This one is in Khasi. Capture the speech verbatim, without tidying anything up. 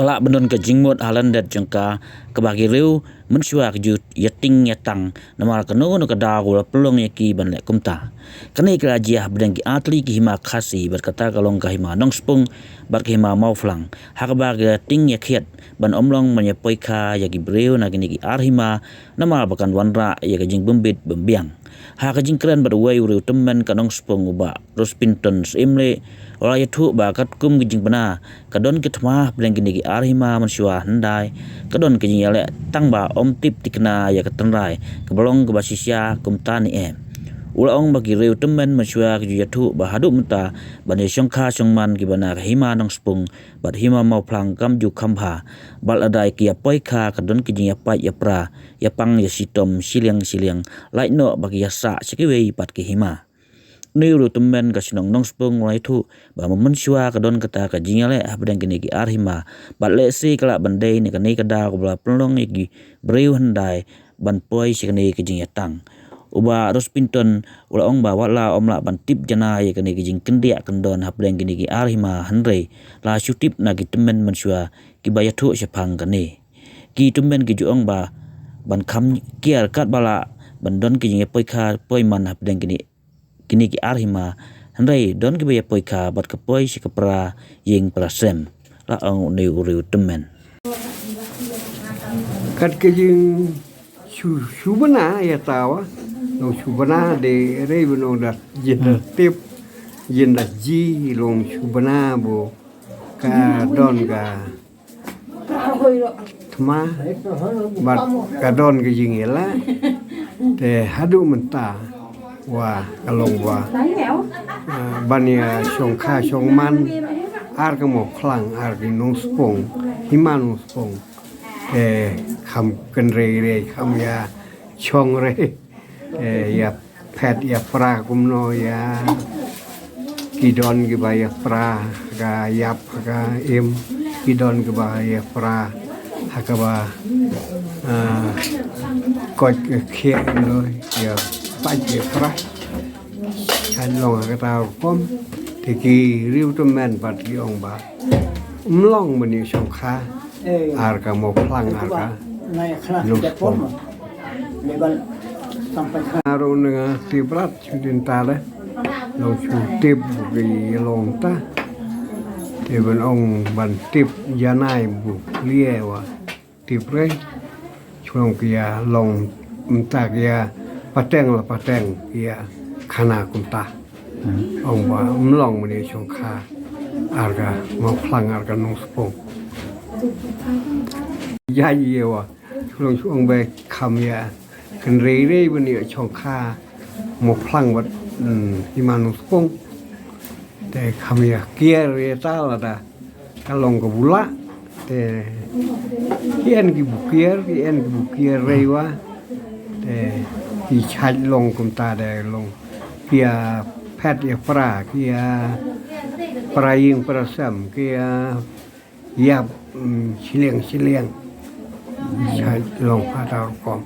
Ka lah ban don ka jingmut ha lyndet jong ka, kaba ki riew mynshuwa ki ju ïating ïatang, namar kano kano ka daw ka la pynlong ïa ki ban leh kumta. Kane ka la jia hapdeng ki artylli ki hima Khasi, bad kata ka long ka hima Nongspung bad ka hima Mawphlang, ha kaba ki la ting ïa khiat ban ym long ban ïa poikha ïa ki briew na kine ki ar hima, namar ba kan wanrah ïa ka jingbymbit bymbiang. Ha ka jingkren bad uwei u riew tymmen ka Nongspung, u Bah Rospinton Syiemlieh, u la ïathuh ba katkum ka jingbna, ka don ka thma hapdeng kine ki ar hima mynshuwa hyndai, ka don ka jingïaleh tang ba ym tip thikna ïa ka tynrai kaba long kaba shisha kumta ne em. U la ong ba ki riew tymmen mynshuwa ki ju ïathuh ba haduh mynta ban ïa shongkha shongman kiba na ka hima Nongspung bad hima Mawphlang kam ju kham bha, bad lada ki ïa poikha ka don ka jingïapait ïapra, ïapang ïashitom shiliang shiliang, lait noh ba ki ïa sah sha kiwei pat ki hima. Une u riew tymmen ka shnong Nongspung u la ïathuh ba mynshuwa ka don kata ka jingïaleh hapdeng kine ki ar hima, bad lehse ka lah ban dei na kane ka daw kaba la pynlong ïa ki briew hyndai ban poi sha kane ka jingïatang. U Bah Rospinton u la ong ba wat la ym lah ban tip janai ïa kane ka jingkyndiah kyndon hapdeng kine ki ar hima, hynrei la shu tip na ki tymmen mynshuwa kiba ïathuh shaphang kane. Ki tymmen ki ju ong ba ban kham kiar katba lah ban don ka jingïapoikha poiman hapdeng kine, kine ki ar hima, hynrei don kiba ïapoikha bad ka poi sha ka pra ïing pra sem, la ong une u riew tymmen. Kat ka jing shu, shu bna ïa ta wa, long shu bna de rei bna da jin da tip, jin da ji long shu bna bo ka don ka thma, bad ka don ka jingïaleh. Te haduh mynta wa ka long wa, ah, ban ïa shongkha shongman ar ka Mawphlang, ar ka Nongspung, hima Nongspung. Te kham kynrei rei, kham ïa shong rei. Te ïa phet ïa pra kumno ïa ki don kiba ïa pra ha ka ïap ha ka im, ki don kiba ïa pra ha kaba, ah, koit ka khiah, no, ïa pait ïa pra. Kan long ha kata rukom, te ki riew tymmen pat ki ong ba ym long ban ïa shongkha ar ka Mawphlang, ar ka Nongspung. Nga ruh nga tip brat shu dien ta leh, long shu tip bu ki long ta. Te ban ong ban tip janai bu lie wa tip rei. Shu long ki ïa long mynta ki ïa pateng la pateng ki ïa khana kumta. Ong ba ym long ban ïa shongkha ar ka Mawphlang, ar ka Nongspung. Ïa ïa wa shu long shu ong ba kham ïa kynrei rei ban ïa shongkha Mawphlang bad, hmm, hima Nongspung. Te kham ïa kiar ïa ta lada ka long ka bula. Te ki en ki bu kiar, ki en ki bu kiar rei wa. Te ki shait long kumta de long. Ki ïa phet ïa pra, ki ïa pra ïing pra sem, ki ïa ïap, mm, shiliang shiliang. Shait long ha ta rukom.